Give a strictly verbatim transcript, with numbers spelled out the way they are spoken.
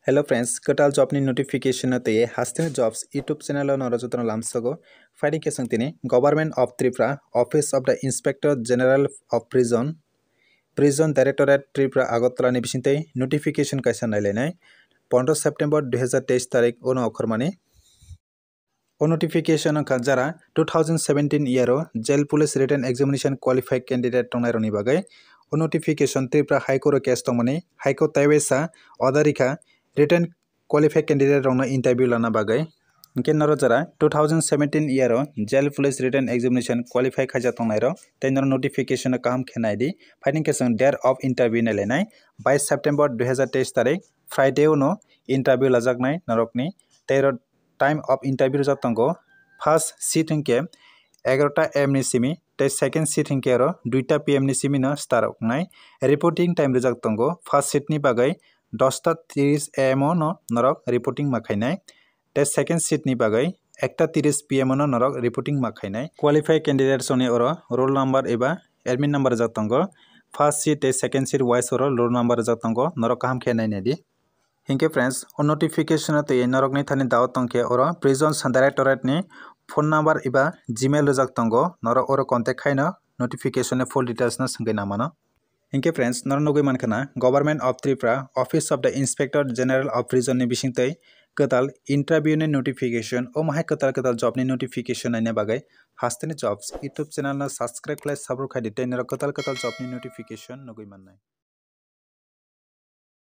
Hello friends, kwtal job ni notification no twiwi Hasteni Jobs YouTube channel o norok jotono lamsogo. Phaidi khe chwng tini Government of Tripura, Office of the Inspector General of Prison, Prison Directorate Tripura Agartala ni bisingtwi notification kaisa nailainai. Pondro September dui hazar teis tarik uno okhormani. O notification wngkha jara two thousand seventeen year o Jail Police Written Examination qualified candidate tongnairokni bagwi. O notification Tripura High Court o case tongmani, High Court taiwaisa order rikha written qualified candidate rokno interview lana bagwi. Hinkhe norok jara two thousand seventeen year o Jail Police Written Examination qualify khaijak tongnairok tei norok notification no kaham khe naidi. Phaidi khe chwng date of interview nailainai, bais September dui hazar teis tarik Friday uno interview lajaknai norokni. Tei oro time of interview rwjak tongo, first seat hinkhe egarota A M ni simi tei second seat hinkhe oro duita P M ni simi no start wngnai. Reporting time rwjak tongo, first seat ni bagwi dosta tiris A M o no norok reporting ma khainai. Tei second seat ni bagwi ekta tiris P M o no norok reporting ma khainai. Qualified candidates rokni oro roll number eba admit number rwjak tongo. First seat tei second seat wise oro roll number rwjak tongo, norok kaham khe nai naidi. Hinkhe friends, o notification o twi norokni thani doubt tongkhe oro Prison Directorate ni phone number eba Gmail rwjak tongo, norok oro contact khaino notification ni full details no swngwi nangmano. Hinkhe friends, norok nugwi mankha na Government of Tripura, Office of the Inspector General of Prison ni bisingtwi kwtal interview ni notification, omo hai kwtal kwtal job ni notification naina bagwi Hasteni Jobs YouTube channel no subscribe khlai, support khaidi tei norok kwtal kwtal job ni notification nugwi mannai.